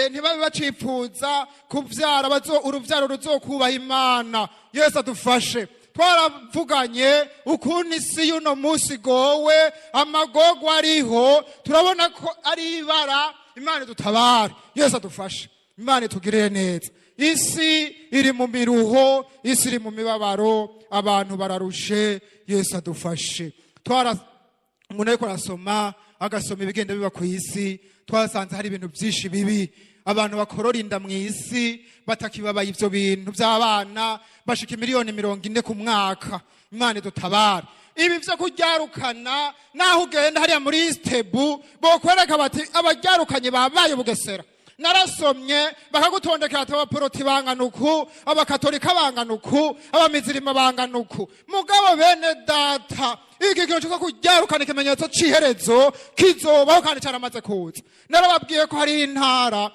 ntibabe bacipfuza kuvyara uruvyaro ruzokubaha Imana. Yesu adufashe. Twaravuganye ukuntu isi y'uno munsi igowe, amagorwa ariho, turabona ko ari ibara. Imana idutabare, Yesu adufashe, Imana itugirire neza. Isi iri mu miruho, isi iri mu mibabaro, abantu bararushe. Yesu adufashe. Twara umuntu ariko arasoma, agasoma ibigenda biba ku isi, twasanze hari ibintu byinshi bibi. Abantu bakorora inda mu isi batakibabaye, ivyo bintu by'abana bashika miliyoni 40 ku mwaka. Imana idutabara. Ibi vyo kuryarukana, naho ugenda hariya muri Istebu, bokwereka bati abaryarukanye babaye Bugesera. Narasomye bakagutondekera ati abaporoti bangana uku, abakatolika bangana uku, abamizirima bangana uku. Mugabo bene data, iki kintu cyo kuryarukana, ikimenyetso c'iherezo kizobaho kandi caramaze kuza. Narababwiye ko hari intara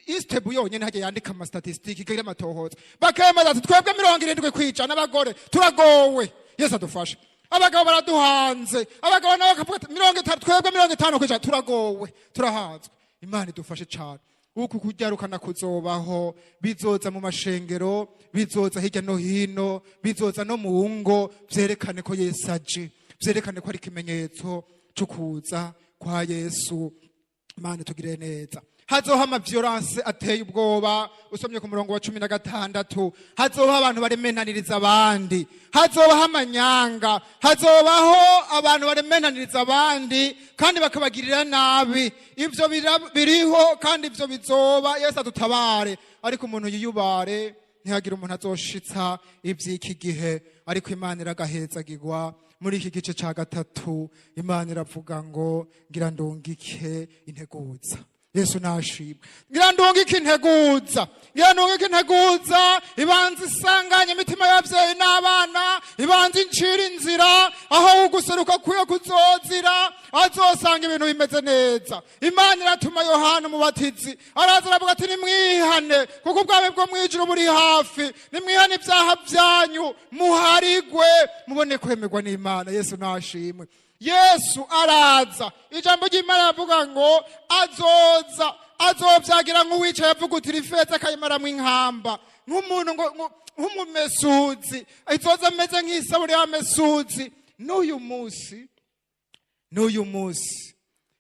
ISTEEBU yonyene hajya yandika ama statistiques, ikagira amatohoza, bakemeza ati twebwe 70% abagore turagowe. Yesu adufashe. Abagabo baraduhanze. Abagabo nabo bakavuga ati 50, twebwe 50% turagowe, turahanzwe. Imana idufashe cane. Uku kuryarukana kuzobaho, bizoza mu mashengero, bizoza hirya no hino, bizoza no mu ngo, vyerekane ko Yesu aje, vyerekane ko ari ikimenyetso cyo kuza kwa Yesu. Imana itugirire neza. Hazoha ama violences ateye ubwoba. Usomye ku murongo wa 16, hazobaho abantu baremenaniriza abandi, hazobaho amanyanga, hazobaho abantu baremenaniriza abandi kandi bakabagirira nabi. Ivyo biriho kandi ivyo bizoba. Yesu adutabare. Ariko umuntu yiyubare, ntihagire umuntu azoshitsa ivy'iki gihe. Ariko Imana iragahezagirwa. Muri iki gice ca gatatu, Imana iravuga ngo ngira ndungike integuza. Yesu nashimwe. Ngira ndungike integuza, ngira ndungike integuza, ibanza isanganye imitima y'abavyeyi n'abana, ibanza incira inzira aho uguseruka kwiye kuzozira, azosanga ibintu bimeze neza. Imana iratuma Yohana Umubatizi, araza aravuga ati nimwihane, kuko ubwami bwo mwijuru buri hafi. Nimwihane ibyaha byanyu, muharigwe, mubone kwemerwa n'Imana. Yesu nashimwe. Yesu araza. Ijambo ry'Imana ravuga ngo azoza, azovyagira nk'uwicaye avugutira ifeza akayimaramwo inkamba, nk'umuntu ngo nk'umumesuzi, izoza ameze nk'isabune y'amesuzi. N'uyu munsi, n'uyu munsi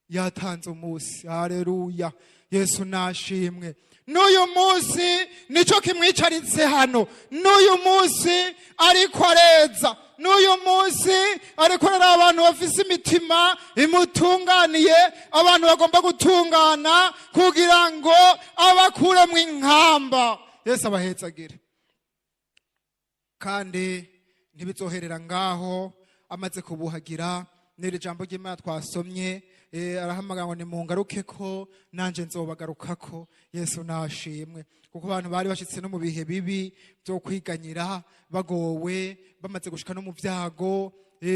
yatanze umunsi. Haleluya, Yesu nashimwe. N'uyu munsi nico kimwicaritse hano. N'uyu munsi ariko areza. N'uyu munsi ariko araraba abantu bafise imitima imutunganiye, abantu bagomba gutungana kugira ngo abakuremwo inkamba. Yesu abahezagire. Kandi ntibizoherera ngaho. Amaze kubuhagira n'iri jambo ry'Imana twasomye, arahamagara ngo nimungaruke ko nanje nzobagarukako. Yesu nashimwe, kuko abantu bari bashitse no mu bihe bibi byo kwiganyira, bagowe, bamaze gushika no mu byago,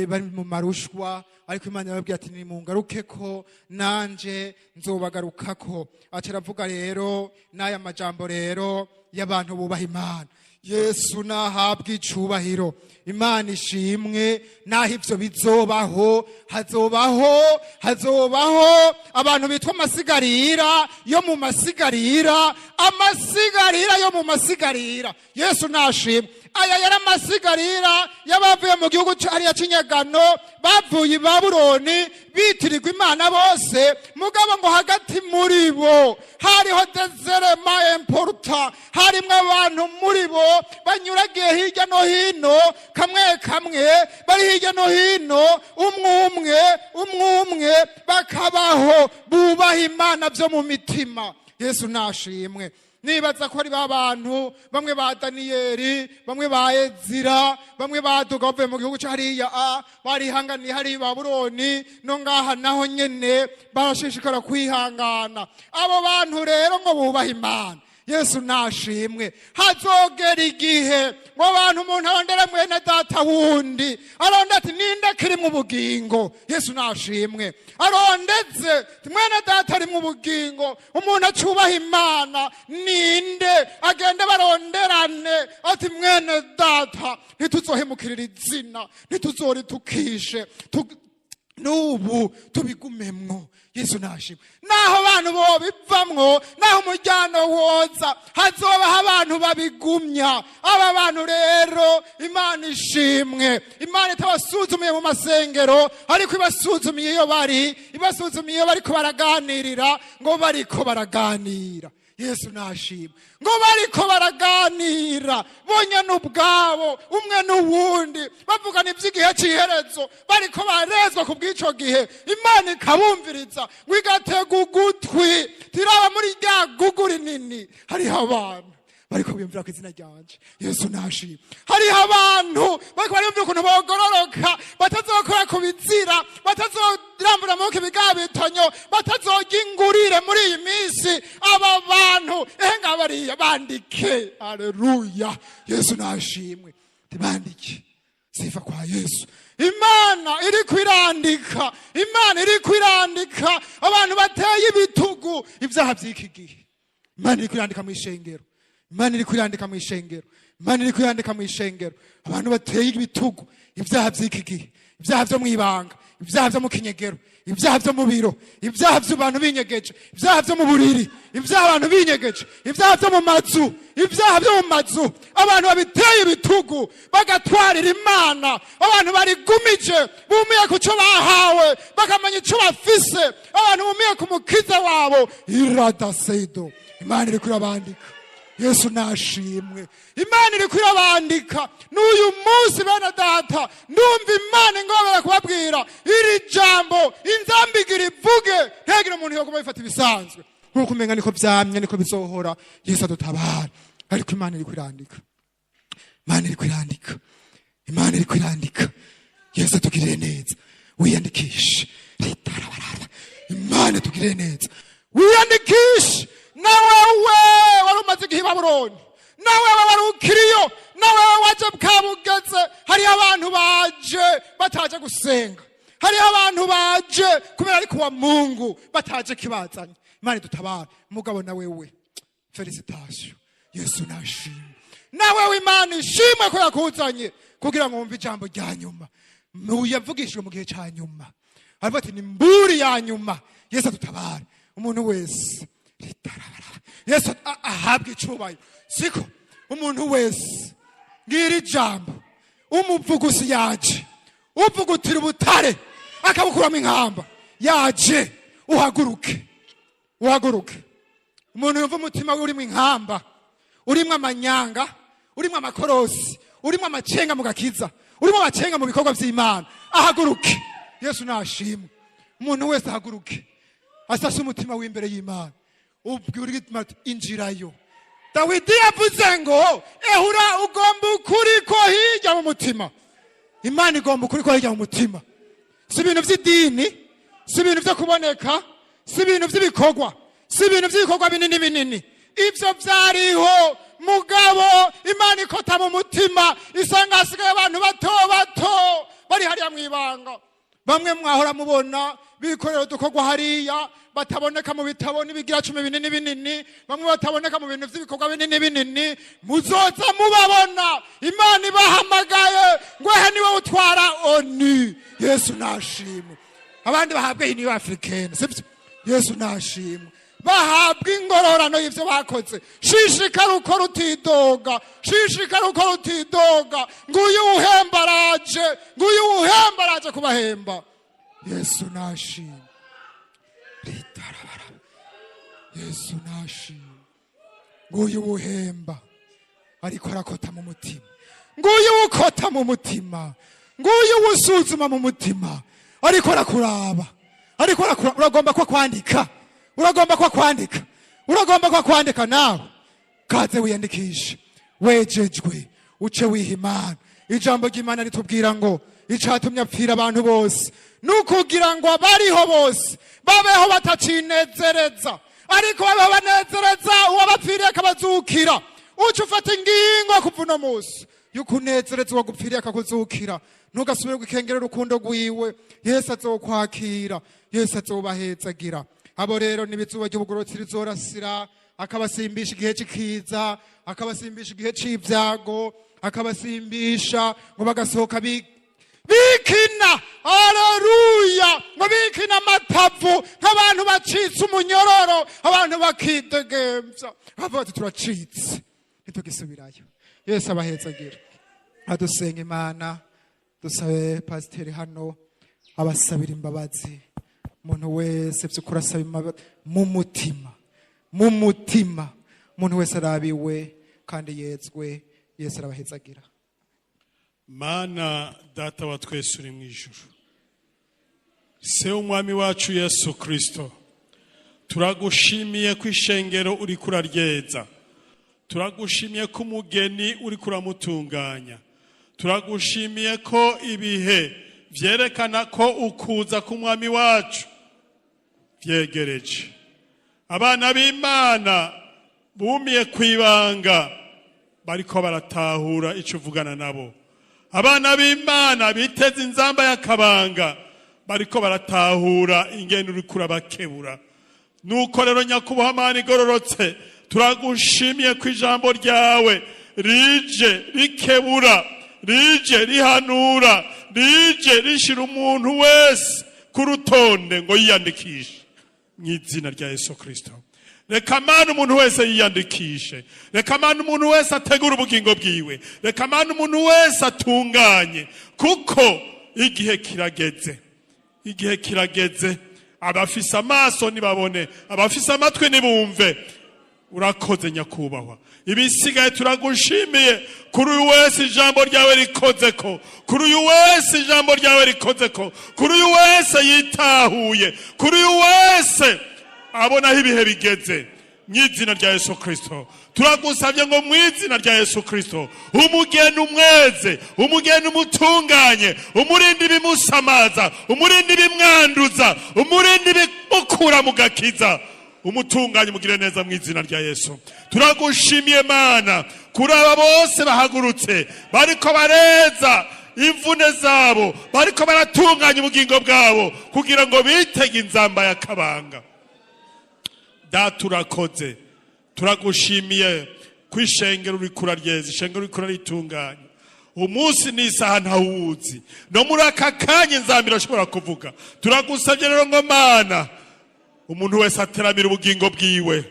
bari mu marushwa, ariko Imana yababwiye ati nimungaruke ko nanje nzobagarukako. Aca aravuga rero n'aya majambo rero y'abantu bubaha Imana. Yesu nahabwa icubahiro. Imana ishimwe. Naho ivyo bizobaho, hazobaho, hazobaho abantu bitwa amasigarira yo mu masigarira, amasigarira yo mu masigarira. Yesu nashimwe. Aya yari amasigarira y'abavuye mu gihugu hariya c'inyagano, bavuye i Babuloni, bitirirwa Imana bose, mugabo ngo hagati muri bo hariho des éléments importants, harimwo abantu muri bo banyuragiye hirya no hino, kamwe kamwe bari hirya no hino, umwe umwe, umwe umwe, bakabaho bubaha Imana byo mu mitima. Yesu nashimwe. Nibaza ko ari ba bantu bamwe ba Daniyeli, bamwe ba Ezira, bamwe baduga bavuye mu gihugu hariya, barihanganiye hariya i Babuloni, no ngaha naho nyene barashishikara kwihangana. Abo bantu rero ngo bubaha Imana. Yesu nashimwe. Hazogera igihe ngo abantu, umuntu arondera mwene data wundi, aronde ati ninde kirimwo ubugingo? Yesu nashimwe. Arondeze mwene data arimwo ubugingo, umuntu acubaha Imana ninde? Agende baronderane ati mwene data, ntituzohemukirira izina, ntituzoritukishe, n'ubu tubigumemwo. Yesu nashimwe. Naho abantu bobivamwo, naho umuryango woza, hazobaho abantu babigumya. Aba bantu rero, Imana ishimwe, Imana itabasuzumiye mu masengero, ariko ibasuzumiye iyo bari, ibasuzumiye iyo bariko baraganirira. Ngo bariko baraganira, Yesu nashimwe, ngo bariko baraganira bonyene ubwabo, umwe n'uwundi, bavugana ivy'igihe c'iherezo, bariko barezwa ku bw'ico gihe. Imana ikabumviriza, ngo igatega ugutwi, tiraba muri rya gugu rinini hariho abantu bariko biyumvira ku izina ryanje. Yesu nashimwe. Hariho abantu bariko bariyumvira ukuntu bogororoka, batazokora ku bizira, batazorambura amaboko ibigabitanyo, batazorya ingurire muri iyi minsi. Aba bantu ehe ngabariya bandike. Aleluya, Yesu nashimwe. Tibandike sifa kwa Yesu. Imana iriko irandika, Imana iriko irandika abantu bateye ibitugu ibyaha by'iki gihe. Imana iri kwirandika mu ishengero, Imana iri kwirandika mu ishengero, Imana iri kwirandika mu ishengero. Abantu bateye ibitugu ibyaha by'iki gihe, ibyaha byo mu ibanga, ibyaha byo mu kinyegero, ibyaha byo mu biro, ibyaha by'abantu binyegeje, ibyaha byo mu buriri, ibyaha abantu binyegeje, ibyaha byo mu mazu, ibyaha byo mu mazu. Abantu babiteye ibitugu bagatwarira Imana, abantu barigumije bumiye ku cyo bahawe, bakamenya icyo bafise, abantu bumiye ku mukiza wabo iradasedo. Imana iri kurabandika. Yesu nashimwe. Imana iri kurabandika n'uyu munsi. Bene data, ndumva Imana ingobera kubabwira iri jambo, inzambigira ivuge, ntihagire umuntu yoguma bifata ibisanzwe nk'uko umenga niko vyamye, niko bizohora. Yesu adutabara. Ariko Imana iri kwirandika, Imana iri kwirandika, Imana iri kwirandika. Yesu atugirire neza. Wiyandikishe ritarabarara. Imana itugirire neza. Wiyandikishe nawewe wari umaze igihe i Babuloni, nawewe wari ukiriyo, nawewe waje bwabugeze. Hariho abantu baje bataje gusenga, hariho abantu baje kubera ariko wa Mungu bataje kibazanye. Imana idutabara. Mugabo na wewe, félicitations, Yesu nashimwe. Nawewe Imana ishimwe ko yakuzanye kugira ngo wumve ijambo rya nyuma yavugishijwe mu gihe cya nyuma. Aravuga ati ni mburi ya nyuma. Yesu adutabare. Umuntu wese ritarabarara, Yesu ahabwe icubahiro. Siko umuntu wese ngira ijambo, umuvugusi yaje, uvugutira ubutare akabukuramo inkamba yaje. Uhaguruke, uhaguruke. Umuntu yumva umutima we urimo inkamba, urimo amanyanga, urimo amakorosi, urimo amacenga mu gakiza, urimo amacenga mu bikorwa by'Imana, ahaguruke. Yesu nashimwe. Umuntu wese ahaguruke, asase umutima w'imbere y'Imana, ubwira ati injirayo. Dawidi yavuze ngo ehura ugomba ukuri ko hirya mu mutima. Imana igomba ukuri ko hirya mu mutima. Si ibintu by'idini, si ibintu byo kuboneka, si ibintu by'ibikorwa, si ibintu by'ibikorwa binini binini. Ibyo byariho, mugabo Imana ikota mu mutima, isanga hasigaye abantu bato bato bari hariya mu ibanga. Bamwe mwahora mubona bikorera udukorwa hariya, bataboneka mu bitabo n'ibigira cumi binini binini, bamwe bataboneka mu bintu by'ibikorwa binini binini, muzoza mubabona Imana ibahamagaye ngo ehe niwe utwara ONU. Yesu nashimwe. Abandi bahabwe Union Africaine, sibyo? Yesu nashimwe. Bahabwa ingororano y'ibyo bakoze. Shishikara ukora utidoga, shishikara ukora utidoga. Nguyu uhemba araje, nguyu uhemba araje kubahemba. Yesu nashimwe. Ritarabara. Yesu nashimwe. Nguyu uhemba ariko arakota mu mutima, nguyu ukota mu mutima, nguyu usuzuma mu mutima, ariko arakuraba, ariko arakuraba. Uragomba ko kwandika, uragomba ko kwandika, uragomba ko kwandika nawe. Kaze wiyandikishe, wejejwe, uce wiha Imana. Ijambo ry'Imana ritubwira ngo icatumye apfira abantu bose ni ukugira ngo abariho bose babeho batacinezereza, ariko babeho banezereza uwabapfiriye akabazukira. Uca ufata ingingo kuva uno munsi yukunezereza uwagupfiriye akakuzukira. Ntugasubire gukengera urukundo rwiwe. Yesu azokwakira, Yesu azobahezagira. Abo rero n'ibizuba ry'ubugororotsi rizorasira, akabasimbisha igihe c'ikiza, akabasimbisha igihe c'ibyago, akabasimbisha ngo bagasohoka bikina, aleluya, ngo bikina amatavu nk'abantu bacitse umunyororo, abantu bakidegemvya, bavuga bati turacitse, ntitugisubirayo. Yesu abahezagira. Adusenga Imana, dusabe pasiteri hano abasabira imbabazi. Umuntu wese by'ukuri asaba imbabazi mu mutima, mu mutima, umuntu wese arabiwe kandi yezwe. Yesu arabahezagira. Mana Data wa twese uri mu ijuru, Se w'Umwami wacu Yesu Kirisito, turagushimiye ko ishengero uri kuraryeza, turagushimiye ko umugeni uri kuramutunganya, turagushimiye ko ibihe vyerekana ko ukuza k'Umwami wacu vyegereje. Abana b'Imana bumiye kwibanga bariko baratahura ico uvugana nabo. Abana b'Imana biteze inzamba y'akabanga bariko baratahura ingene uriko urabakebura. Nuko rero, Nyakubahwa Mana igororotse, Turagushimiye ko ijambo ryawe rije rikebura, rije rihanura, rije rishira umuntu wese ku rutonde ngo yiyandikishe mu izina rya Yesu Kristo. Reka Mana umuntu wese yiyandikishe, reka Mana umuntu wese ategure ubugingo bwiwe, reka Mana umuntu wese atunganye, kuko igihe kirageze, igihe kirageze. Abafise amaso nibabone, abafise amatwi nibumve. Urakoze nyakubahwa. Ibisigaye turagushimiye. Kuri uyu wese ijambo ryawe rikoze ko, kuri uyu wese ijambo ryawe rikoze ko, kuri uyu wese yitahuye, kuri uyu wese abona aho ibihe bigeze, mu izina rya Yesu Kristo turagusabye ngo mu izina rya Yesu Kristo umugeni umweze, umugeni umutunganye, umurinde ibimusamaza, umurinde ibimwanduza, umurinde ibimukura mu gakiza, umutunganye, umugire neza mu izina rya Yesu. Turagushimiye Mana kuri aba bose bahagurutse bariko bareza imvune zabo, bariko baratunganya ubugingo bwabo kugira ngo bitege inzamba y'akabanga. Data, urakoze, turagushimiye ko ishengero uriko uraryeza, ishengero uriko uraritunganya. Umunsi n'isaha ntawuzi, no muri aka kanya inzamba irashobora kuvuga. Turagusabye rero ngo Mana umuntu wese ateramira ubugingo bwiwe,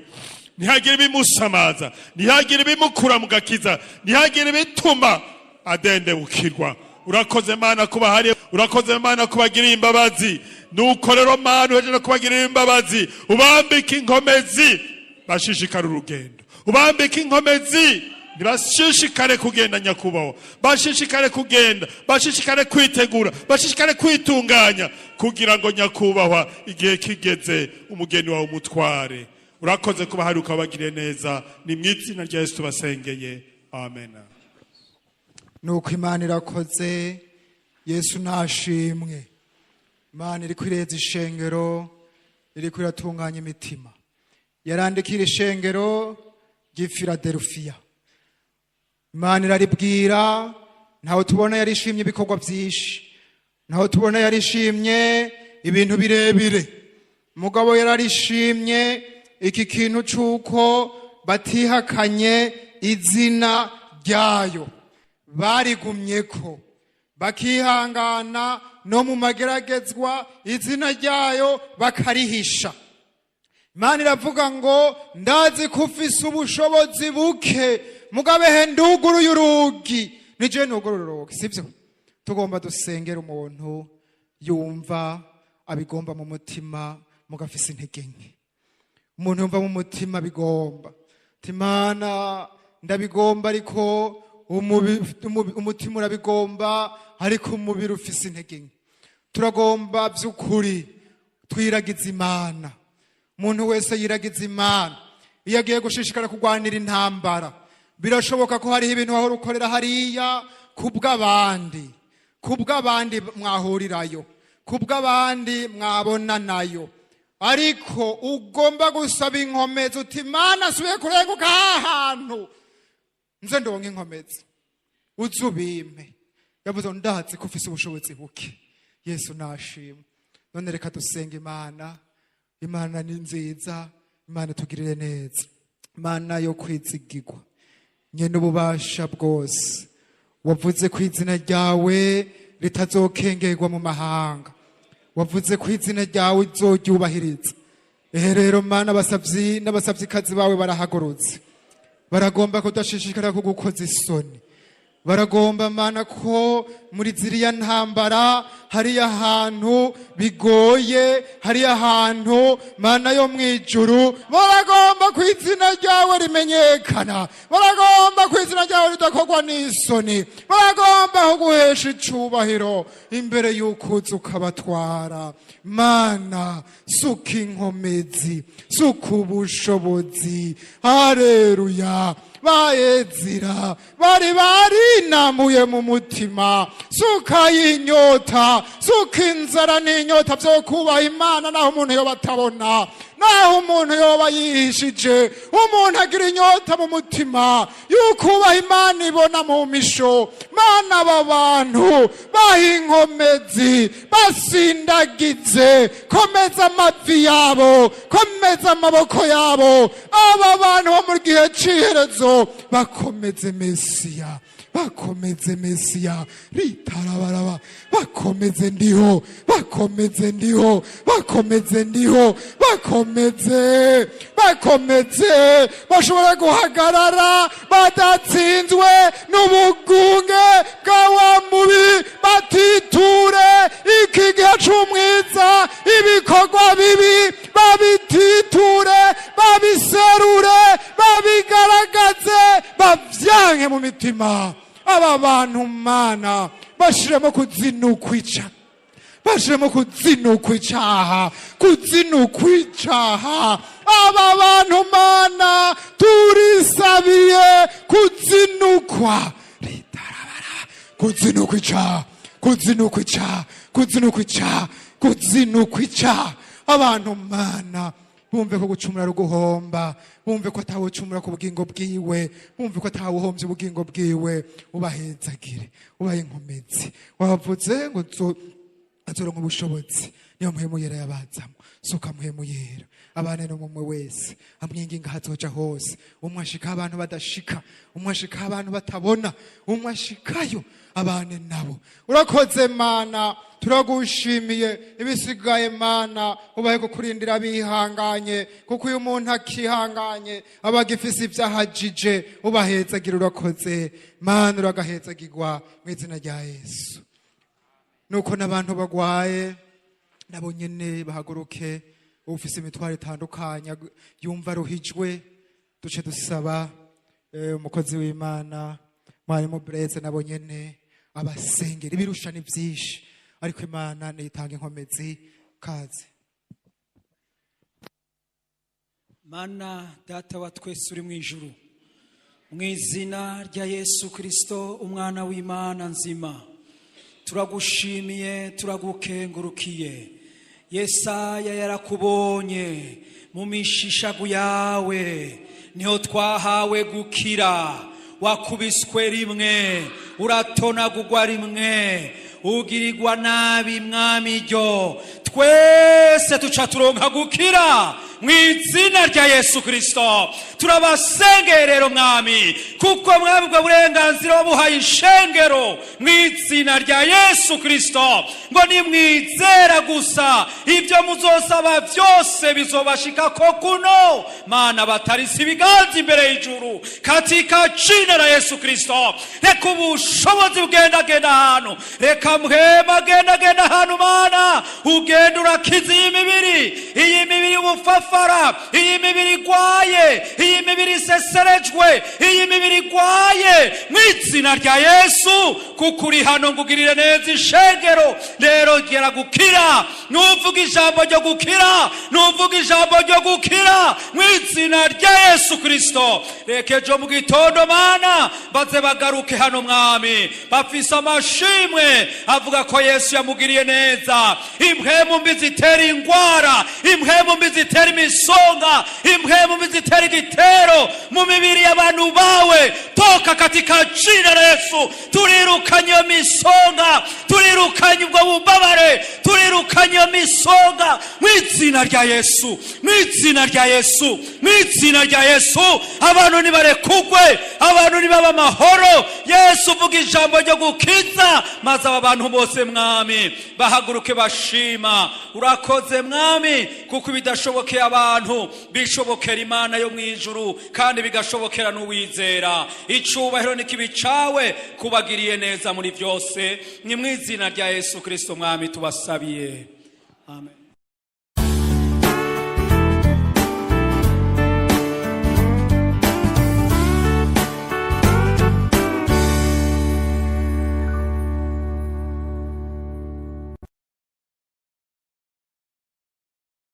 ntihagire ibimusamaza, ntihagire ibimukura mu gakiza, ntihagire ibituma adendebukirwa. Urakoze Mana kuba hari, urakoze Mana kubagirira imbabazi. Nuko rero Mana, uhejeje kubagirira imbabazi, ubambike inkomezi bashishikare urugendo, ubambike inkomezi ntibashishikare kugenda nyakubahwa, bashishikare kugenda, bashishikare kwitegura, bashishikare kwitunganya kugira ngo nyakubahwa igihe kigeze umugeni wawe umutware. Urakoze kuba hari, ukabagiriye neza. Ni mu izina rya Yesu tubasengeye, amen. Nuko Imana irakoze, Yesu nashimwe. Imana iri kwireza ishengero, iri kwiratunganya imitima. Yarandikira ishengero ry'i Filadelfiya, Imana iraribwira. Ntawe tubona yarishimye ibikorwa byinshi, ntawe tubona yarishimye ibintu birebire, mugabo yararishimye iki kintu c'uko batihakanye izina ryayo, barigumyeko bakihangana no mu mageragezwa, izina ryayo bakarihisha. Imana iravuga ngo ndazi ko ufise ubushobozi buke, mugabe he nduguruye urugi, nije nugurura urugi. Sibyo, tugomba dusengera umuntu yumva abigomba mu mutima mugafise intege nke. Umuntu yumva mu mutima bigomba, Imana ndabigomba, ariko umutima urabigomba, ariko umubiri ufise intege nke. Turagomba by'ukuri twiragiza Imana. Umuntu wese yiragiza Imana iyo agiye gushishikara kurwanira intambara, birashoboka ko hariho ibintu wahora ukorera hariya kubw'abandi, kubw'abandi mwahurirayo, kubw'abandi mwabonanayo, ariko ugomba gusaba inkomezi uti Imana asubiye kurenguka hantu nze ndonke inkomezi, uze ubimpe. Yavuze ngo ndazi ko ufise ubushobozi buke. Yesu nashimwe. None reka dusenga Imana. Imana ni nziza, Imana tugirire neza. Imana yo kwizigirwa, nyene ububasha bwose, wavuze ko izina ryawe ritazokengerwa mu mahanga, wavuze ko izina ryawe uzoryubahiriza. Ehe rero Mana, abasavyi n'abasavyikazi bawe barahagurutse, baragomba kudashishikara kugukoza isoni. Baragomba Mana ko muri ziriya ntambara, hariya hantu bigoye, hariya hantu Mana yo mwijuru, baragomba ko izina ryawe rimenyekana, baragomba ko izina ryawe ridakorwa n'isoni, baragomba kuguhesha icubahiro imbere y'uko uza ukabatwara. Mana, suka inkomezi, suka ubushobozi. Hareruya. Bayezira bari barinamuye mu mutima, suka y'inyota, suka inzara n'inyota byo kubaha Imana naho umuntu yo batabona. Naho umuntu yoba yihishije, umuntu agira inyota mu mutima yukubaha Imana ibona mu misho. Mana, aba bantu baha inkomezi, basindagize, komeza amavi yabo, komeza amaboko yabo. Aba bantu bo mu gihe c'iherezo bakomeze Mesiya, bakomeze Mesiya, ritarabaraba, bakomeze ndiho, bakomeze ndiho, bakomeze ndiho, bakomeze, bakomeze, bashobora guhagarara badatsinzwe n'ubugunge bwa wa mubi, batiture iki gihe c'umwiza ibikorwa bibi, babititure, babiserure, babigaragaze, bavyanke mu mitima. Aba bantu, Mana, bashiremo kuzinukwa ica, bashiremo kuzinukwa icaha, kuzinukwa icaha. Aba bantu, Mana, turisabiye kuzinukwa, ritarabara, kuzinukwa icaha, kuzinukwa icaha, kuzinukwa icaha, kuzinukwa icaha. Abantu, Mana, bumve ko gucumura ari uguhomba, bumve ko atawucumura ku bugingo bwiwe, bumve ko atawuhombye ubugingo bwiwe. Ubahezagire, ubahe inkomezi. Wavuze ngo azoronka ubushobozi niyo Mpwemu Yera yabazamo. Suka Mpwemu Yera abane n'umwe wese, amwinginga hazoja hose. Umwe ashika abantu badashika, umwe ashika abantu batabona, umwe ashikayo, abane nabo. Urakoze Mana, turagushimiye. Ibisigaye, Mana, ubahe kukurindira bihanganye, kuko uyu muntu akihanganye aba agifise ibyo ahajije. Ubahezagira. Urakoze Mana, uragahezagirwa mu izina rya Yesu. Nuko n'abantu bagwaye nabo nyene bahaguruke, ufise imitwaro itandukanye yumva aruhijwe. Duce dusaba umukozi w'Imana mwarimu Bureze nabo nyene abasengera. Ibirusha ni byinshi, ariko Imana niyitanga inkomezi. Kaze. Mana Data wa twese uri mu ijuru, mu izina rya Yesu Kirisito umwana w'Imana nzima, turagushimiye, turagukengurukiye. Yesaya yarakubonye, mu mishishagu yawe niho twahawe gukira. Wakubiswe rimwe, uratonagugwa rimwe, ugirirwa nabi, Mwami, ryo twese tuca turonka gukira mu izina rya Yesu Kirisito. Turabasengeye rero, Mwami, kuko Mwami ubwo burenganzira wabuhaye ishengero mu izina rya Yesu Kirisito, ngo nimwizera gusa, ibyo muzosaba byose bizobashika ko kuno. Mana, batarisa ibiganza imbere y'ijuru katika jina la Yesu Kirisito. Reka ubushobozi bugendagenda ahantu, reka Mpwemu agendagenda ahantu. Mana, ugenda urakiza iyi mibiri, iyi mibiri y'ubufafara, iyi mibiri igwaye, iyi mibiri iseserejwe, iyi mibiri igwaye, mu izina rya Yesu, kuko uri hano ngo ugirire neza ishengero. Rero gera gukira, nuvuga ijambo ryo gukira, nuvuga ijambo ryo gukira mu izina rya Yesu Kirisito. Reka ejo mu gitondo, Mana, baze bagaruke hano, Mwami, bafise amashimwe avuga ko Yesu yamugiriye neza. Impwemu mbi zitera ingwara, impwemu mbi zitera imisonga, impwemu mbi zitera igitero mu mibiri y'abantu bawe, toka katika jina la Yesu. Turirukanye iyo misonga, turirukanye ubwo bubabare, turirukanye iyo misonga mu izina rya Yesu, mu izina rya Yesu, mu izina rya Yesu. Abantu nibarekugwe, abantu nibaba amahoro. Yesu, uvuga ijambo ryo gukiza, maze aba bantu bose, Mwami, bahaguruke bashima. Urakoze, Mwami, kuko ibidashobokeye abantu bishobokera Imana yo mu ijuru, kandi bigashobokera n'uwizera. Icubahiro nikibi cawe, kubagiriye neza muri byose. Ni mu izina rya Yesu Kirisito Mwami tubasabiye, amen.